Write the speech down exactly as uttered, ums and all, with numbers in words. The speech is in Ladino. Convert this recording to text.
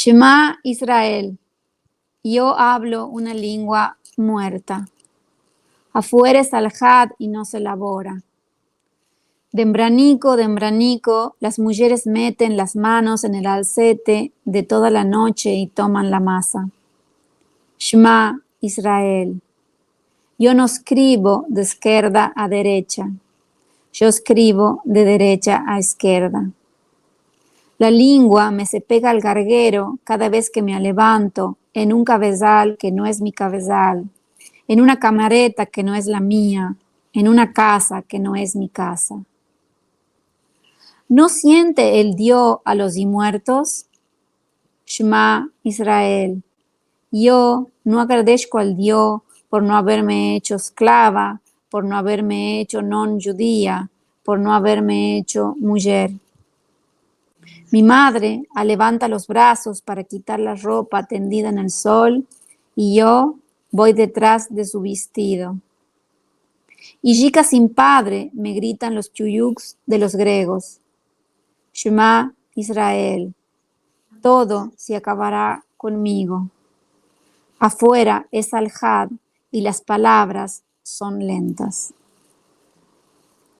Shema Israel, yo avlo una lingua muerta. Afuera es alhad i no se lavora. Dembraniko, dembraniko, las mujeres meten las manos en el alsete de toda la noche i toman la masa. Shema Israel, yo no eskrivo de eskerda a derecha, yo eskrivo de derecha a eskerda. La lingua me se pega al garguero kada vez ke me alevanto en un kavezal ke no es mi kavezal, en una kamareta ke no es la mia, en una kaza ke no es mi kaza. No siente el Dio a los dimuertos? Shema Israel, yo no agradeshko al Dio por no averme echo esklava, por no averme echo non djudia, por no averme echo mujer. Mi madre alevanta los brazos para kitar la ropa tendida en el sol i yo vo detras de su vestido. I jikas sin padre, me gritan los chuyuks de los gregos. Shema Israel, todo se akavara konmigo. Afuera es alhad i las palavras son lentas.